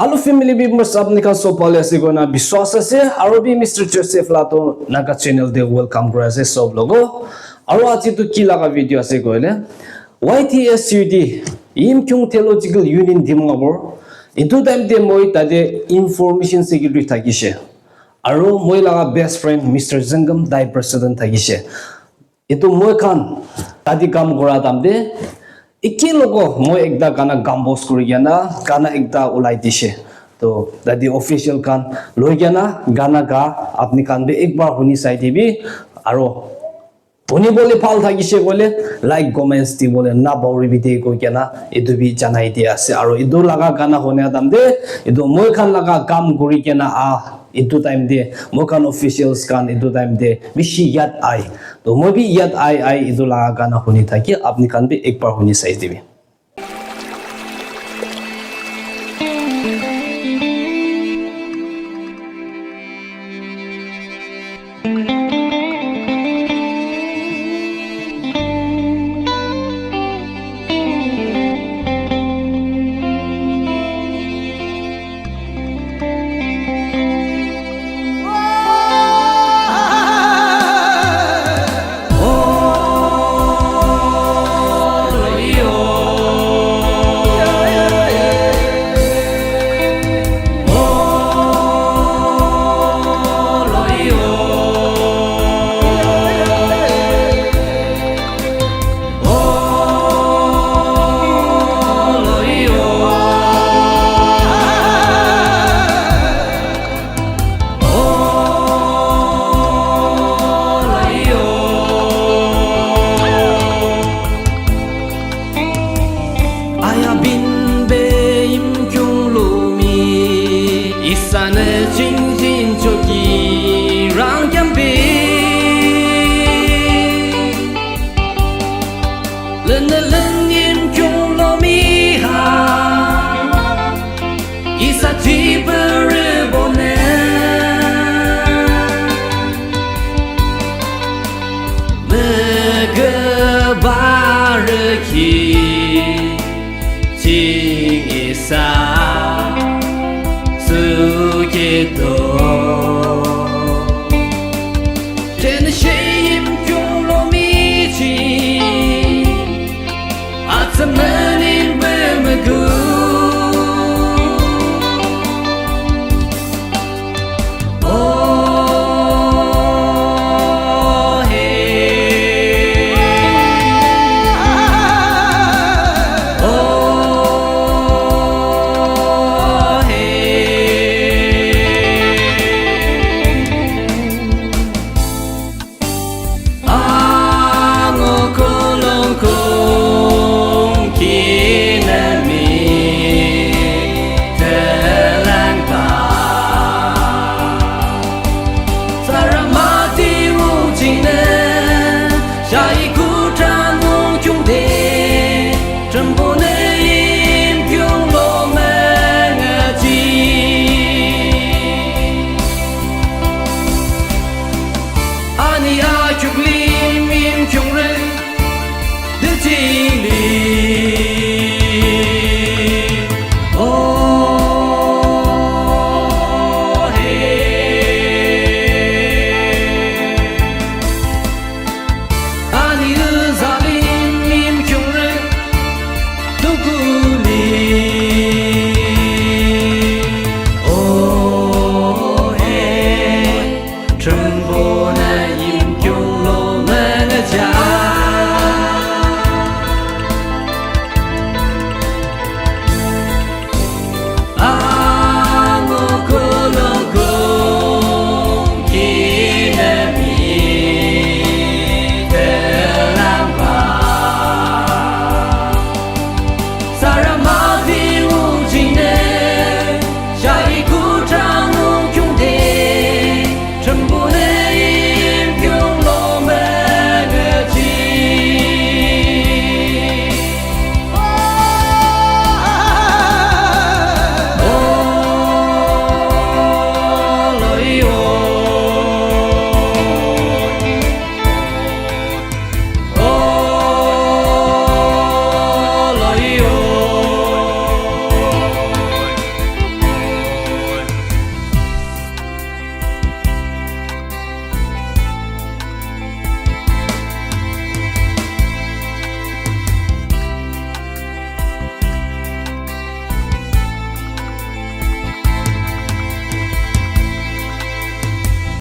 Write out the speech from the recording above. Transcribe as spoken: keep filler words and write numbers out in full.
Hello family members, apni khan sob bhal ase koina biswas ase, aro bi Mister Joseph la to Naga channel te welcome kura ase sob logo. Aro aji to ki laga video ase koile, Y T S U D, Yimkhiung Theological Union Dimapur, etu time te moi tate information secretary thakishe. Aro moi laga best friend Mister Zengam tai president thakishe. Etu moi khan tate kam kura time te eke logo moi ekta gana compose kuri kena gana ekta ulai dishe. To tate official khan loi kena gana ga apni khan bi ek bar huni sai dibi. Aro huni bole bhal thakishe koile like, comments dibole na bahuri bi de koi kena etu bi janai di ase. Aro etu laga gana huni time te etu moi khan laga kam kuri kena ah etu time te moi khan officials khan etu time te bishi yad ai. To moi bi yad ai ai etu laga gana huni thaki apni khan bi ek bar huni sai dibi. Aya bin be im kyung lu mi, isa ne jing jin cho ki rang kyam bi. Len ne len im kyung lo mi ha. Isa ti bere bone. Mege bare ki. Jing isa. Su ke do.